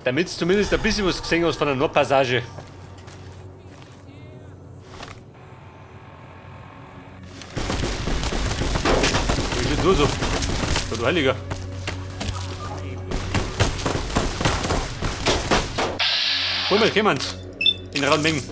Damit du zumindest ein bisschen was gesehen hast von der Nordpassage. Was ist denn du so? Du Heiliger. Hol mal jemand. In rauen Mengen.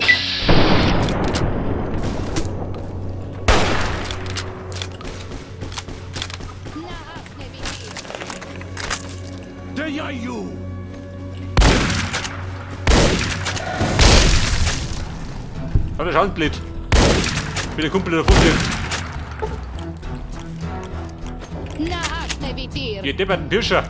Hat er Schandblät. Wie der Kumpel davon fliegt. Ihr depperten Pirscher.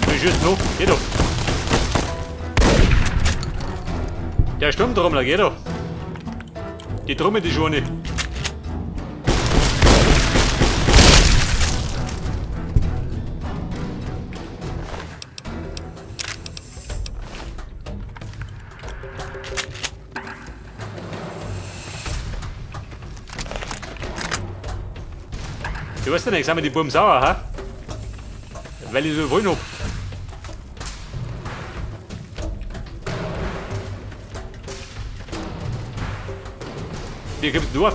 Wie schießt noch? Geh doch. Der Sturmtrommler, geh doch. Die Trommel, die Schone. Du weißt ja nicht, sind wir die Buben sauer, ha? Weil ich so wollen hab. Wie kommst du auf?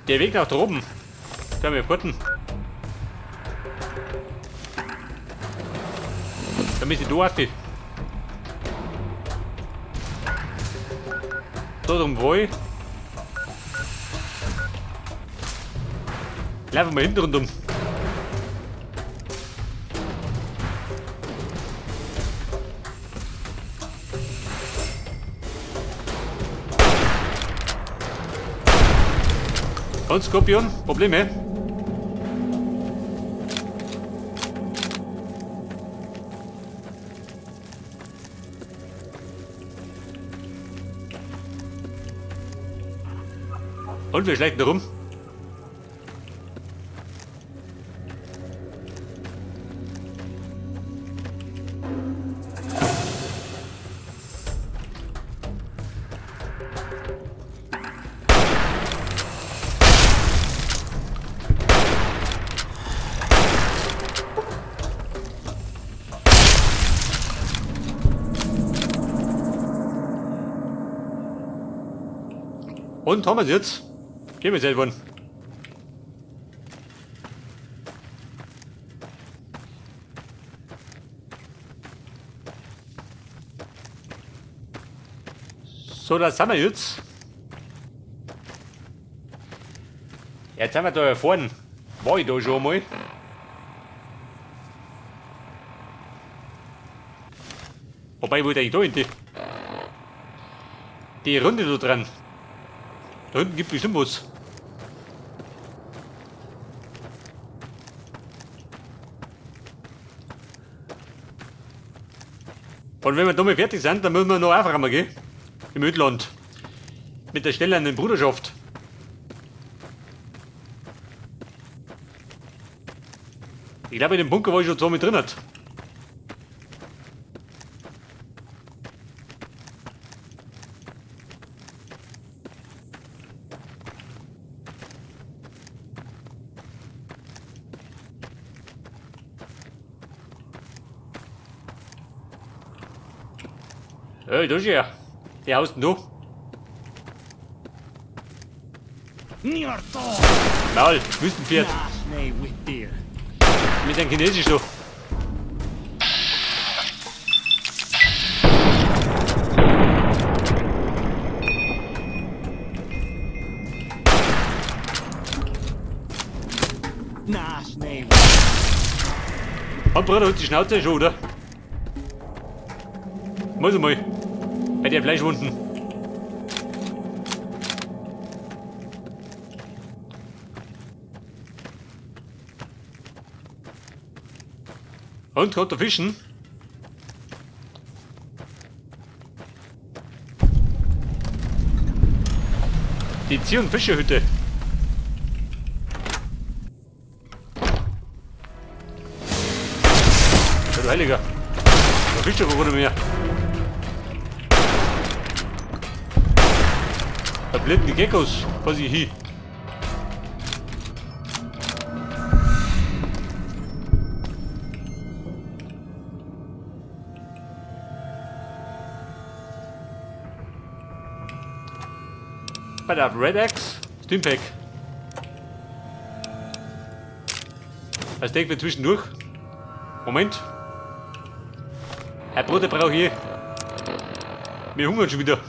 Der Weg nach droben. Da haben wir gucken. Da müssen du auf. Da drum wo ich. Laufen wir hinten rundum. Und Skorpion, Probleme? Und wir schleichen rum. Und haben wir es jetzt? Gehen wir selber. So, das haben wir jetzt. Jetzt haben wir da vorne. War ich da schon mal? Wobei, wo ich eigentlich da hin? Die Runde da dran. Da hinten gibt es bestimmt was. Und wenn wir damit fertig sind, dann müssen wir noch aufräumen gehen. Im Ödland. Mit der stählernen Bruderschaft. Ich glaube, in dem Bunker war ich schon zweimal drin. Hat. Hey, da ist er. Der haust denn du? Maul, Wüstenpferd. Mit dem Chinesisch du. Und Bruder, halt die Schnauze schon, oder? Muss ich mal. Bei der Fleischwunden. Und, hat er fischen? Die Zier- und Fischerhütte. Ja, du Heiliger. Da fischt doch gar nicht mehr. Da blenden die Geckos quasi hin. Bei der Red X Stimpack. Das denken wir zwischendurch. Moment. Herr Bruder braucht hier. Wir hungern schon wieder.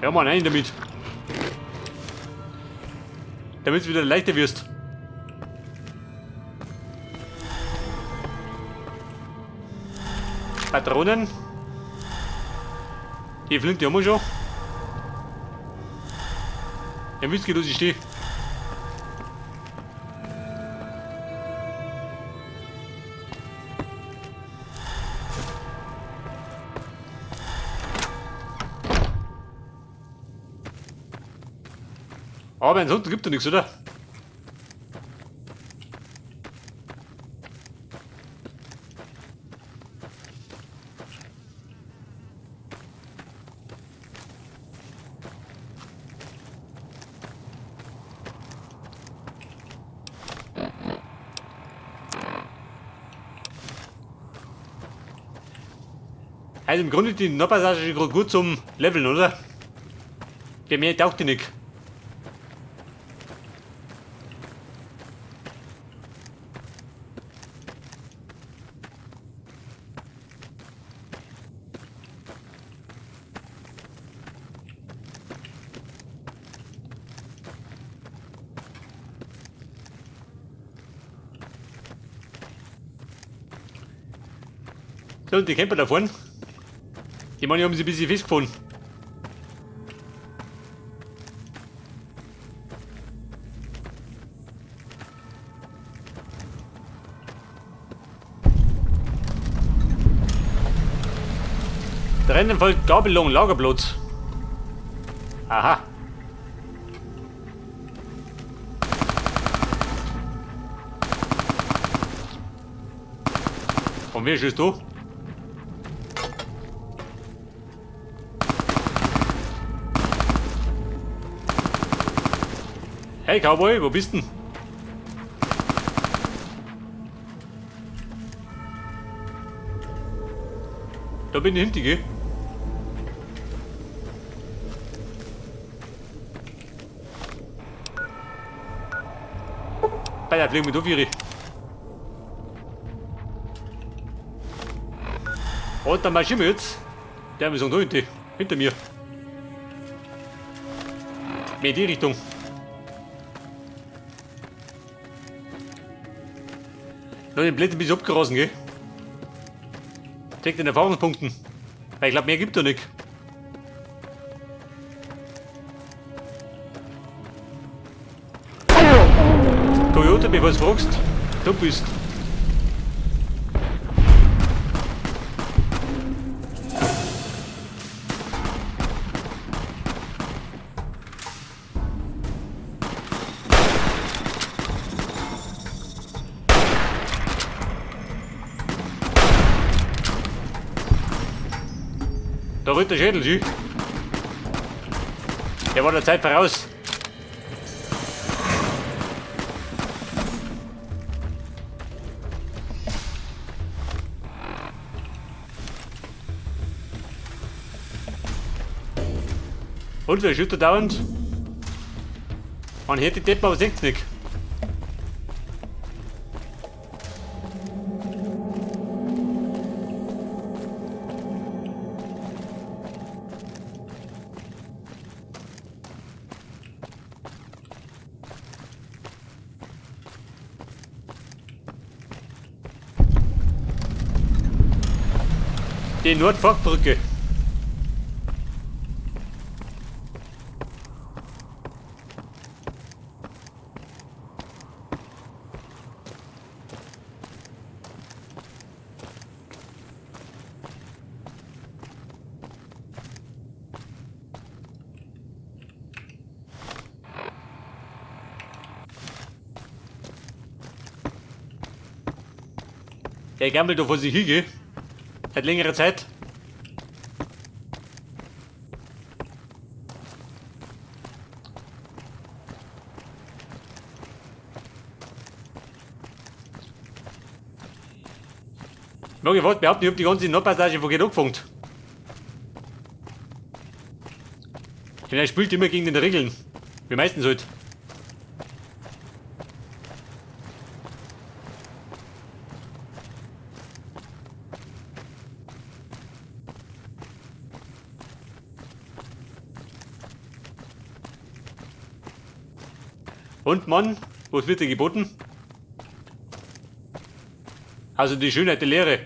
Ja, Mann, rein damit. Damit du wieder leichter wirst. Patronen. Die Flinte haben wir schon. Ja, wisst ihr, dass ich stehe. Aber ansonsten gibt es nichts, oder? Also im Grunde die Nordpassage ist gerade gut zum Leveln, oder? Bei mir taucht die nicht. So, und die Camper da vorne, die Mann haben sich ein bisschen festgefahren. Der Rennenfall Gabelung Lagerplatz. Aha. Und wer ist du? Hey Cowboy, wo bist denn? Da bin ich hinter, gell? Bei der fliegen mit auf ihre. Und dann marschieren wir jetzt. Der ist da hinter, hinter mir. Mehr in die Richtung. Noch den Blätter ein bisschen abgerissen, gell? Check den Erfahrungspunkten. Weil ich glaube, mehr gibt er nicht. Toyota, bevor du fragst, du bist. Da rührt der Schädel, sieh. Der war der Zeit voraus. Und wer schüttet dauernd? Man hört die Deppen, aber sieht's nicht. Die Nordforkbrücke. Der gammelt da vor sich hin, seit längerer Zeit. Ich mag fast behaupten, ich hab die ganze Nordpassage von angefangen. Denn er spielt immer gegen den Regeln. Wie meistens halt. Und Mann, was wird dir geboten? Also die Schönheit der Lehre.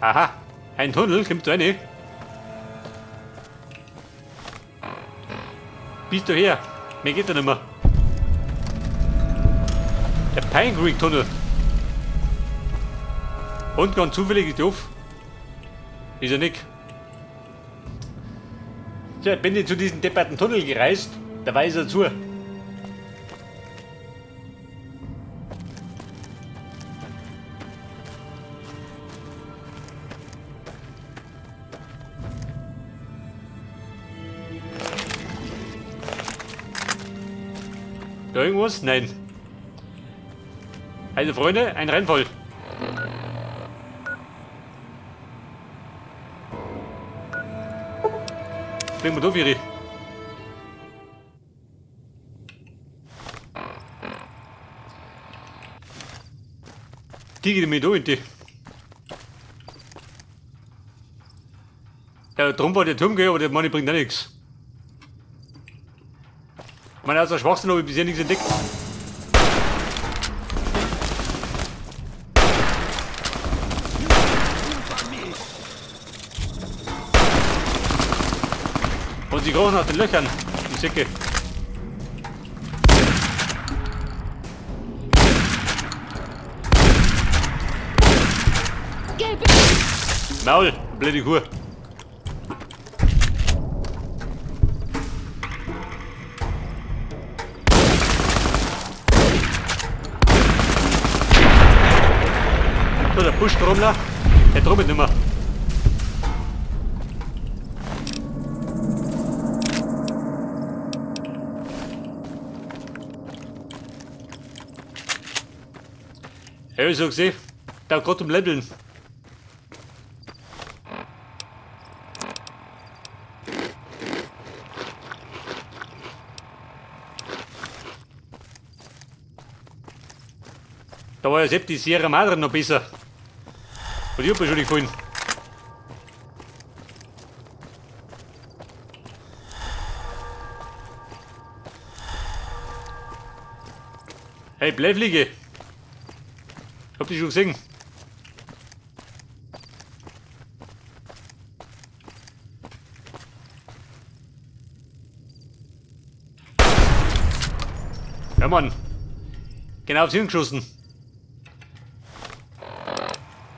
Aha, ein Tunnel, kommt da rein. Bist du her? Mehr geht da nicht mehr. Der Pine Creek Tunnel. Und ganz zufällig ist die auf. Ist ja nicht. Tja, bin ich zu diesem depperten Tunnel gereist, da weiß er zu. Da irgendwas? Nein. Also Freunde, ein Rennvoll. Fliegen wir durch, Iri. Die geht mir da in die. Ja, drum war der Turm, gell, aber der Mann bringt auch nichts. Ich meine, außer Schwachsinn habe ich bisher nichts entdeckt. Und sie krochen aus den Löchern, die Säcke. Maul, blöde Kuh. So, der Buschtrommler, der trommelt nicht mehr. Ja, ich so gesehen, da gerade zum Leveln. Da war ja selbst die Sierra Madre noch besser. Und ich hab mir schon nicht gefallen. Hey, Bleifliege! Hab dich schon gesehen. Ja, Mann. Genau aufs Hirn geschossen.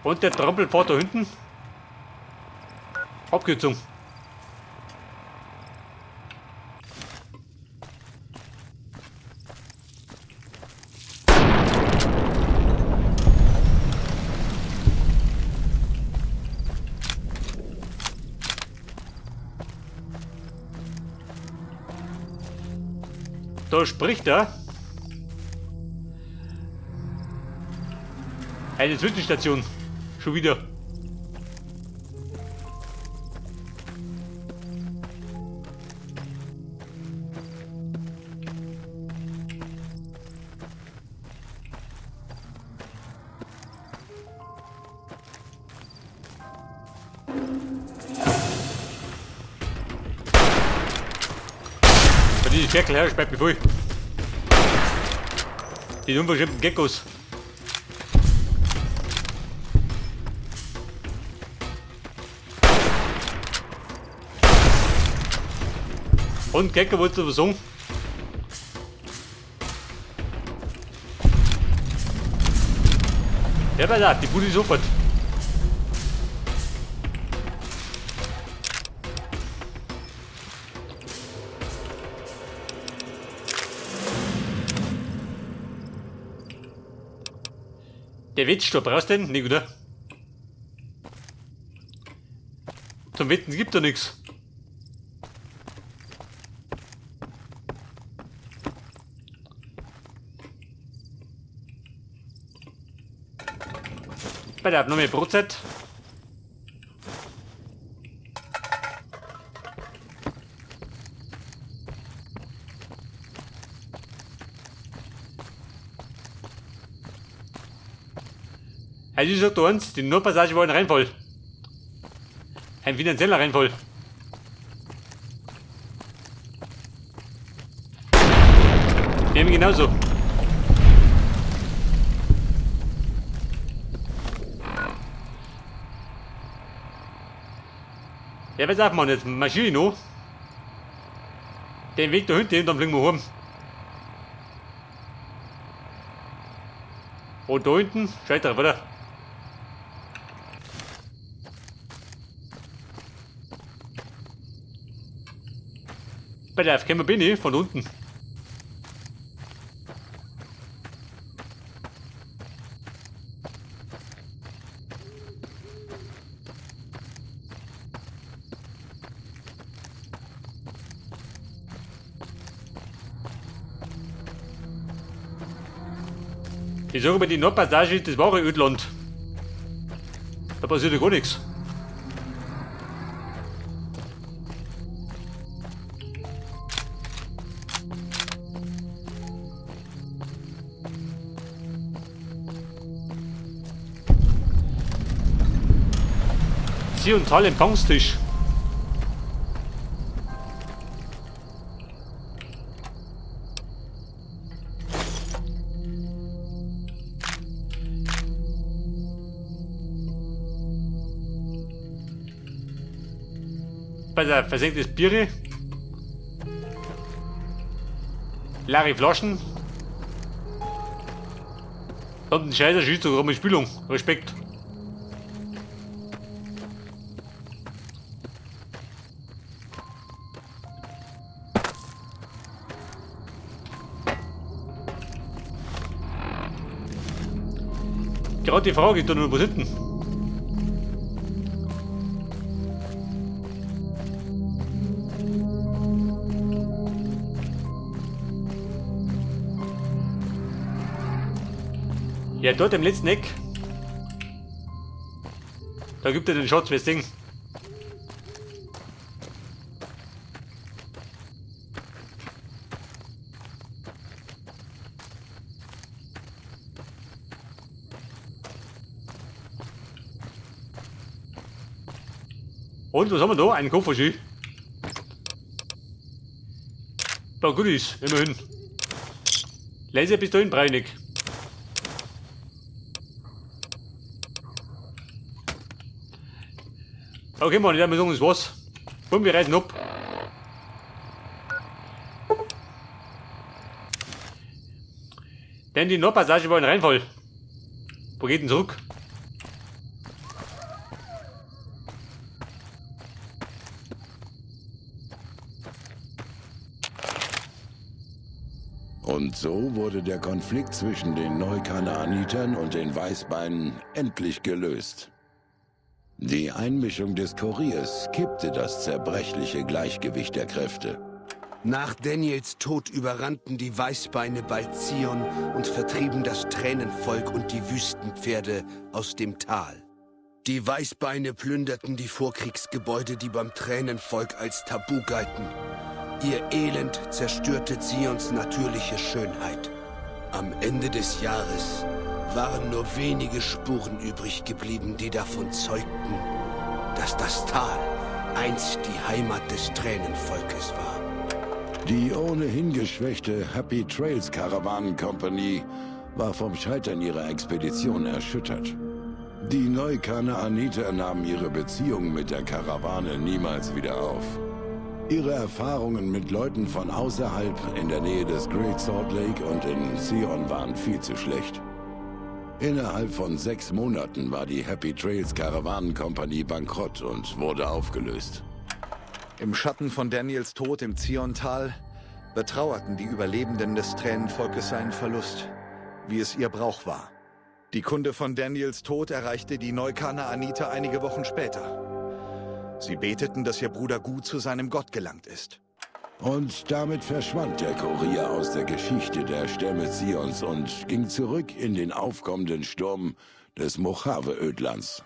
Und der Trampelpfad da hinten. Abkürzung. Da spricht er. Eine Zwischenstation. Schon wieder. Die Ferkel her, speit mich voll. Die unverschämten Geckos. Und Gecko, wolltest du was sagen? Ja, pass auf, die Bude sofort. Der Wettstuhl, brauchst du den? Nicht, oder? Zum Wetten gibt da nichts. Bei der noch mehr Brotzeit. Also ich sag da eins, die Nordpassage war ein Reinfall. Ein finanzieller Reinfall. Wir haben genauso. Ja, pass auf, Mann, jetzt marschiere ich noch. Den Weg da hinten, dann fliegen wir heim. Und da hinten, scheitert oder? Bei der Kämmer bin ich von unten. Ich sage mal, die Nordpassage, das war Ödland. Da passiert ja gar nichts. Ziontal Empfangstisch. Bei der versenktes Biere. Leere Flaschen. Und ein scheißer Schieß sogar mit Spülung. Respekt. Gerade die Frage, da nur was hinten. Ja, dort im letzten Eck. Da gibt er den Schatz, wir sehen. Und was haben wir da? Einen Koffer, schön. Ein paar Goodies, immerhin. Laserpistolen breinig. Okay, Mann, ich werde mal sagen, das war's. Bumm, wir reisen ab. Denn die Nordpassage war ein Reinfall. Wo geht denn zurück? Und so wurde der Konflikt zwischen den Neukanaanitern und den Weißbeinen endlich gelöst. Die Einmischung des Kuriers kippte das zerbrechliche Gleichgewicht der Kräfte. Nach Daniels Tod überrannten die Weißbeine bald Zion und vertrieben das Tränenvolk und die Wüstenpferde aus dem Tal. Die Weißbeine plünderten die Vorkriegsgebäude, die beim Tränenvolk als tabu galten. Ihr Elend zerstörte Zions natürliche Schönheit. Am Ende des Jahres waren nur wenige Spuren übrig geblieben, die davon zeugten, dass das Tal einst die Heimat des Tränenvolkes war. Die ohnehin geschwächte Happy Trails Caravan Company war vom Scheitern ihrer Expedition erschüttert. Die Neukanaaniter nahmen ihre Beziehung mit der Karawane niemals wieder auf. Ihre Erfahrungen mit Leuten von außerhalb in der Nähe des Great Salt Lake und in Zion waren viel zu schlecht. Innerhalb von 6 Monaten war die Happy Trails Caravan Company bankrott und wurde aufgelöst. Im Schatten von Daniels Tod im Ziontal betrauerten die Überlebenden des Tränenvolkes seinen Verlust, wie es ihr Brauch war. Die Kunde von Daniels Tod erreichte die Neukanaaniter einige Wochen später. Sie beteten, dass ihr Bruder gut zu seinem Gott gelangt ist. Und damit verschwand der Kurier aus der Geschichte der Stämme Zions und ging zurück in den aufkommenden Sturm des Mojave-Ödlands.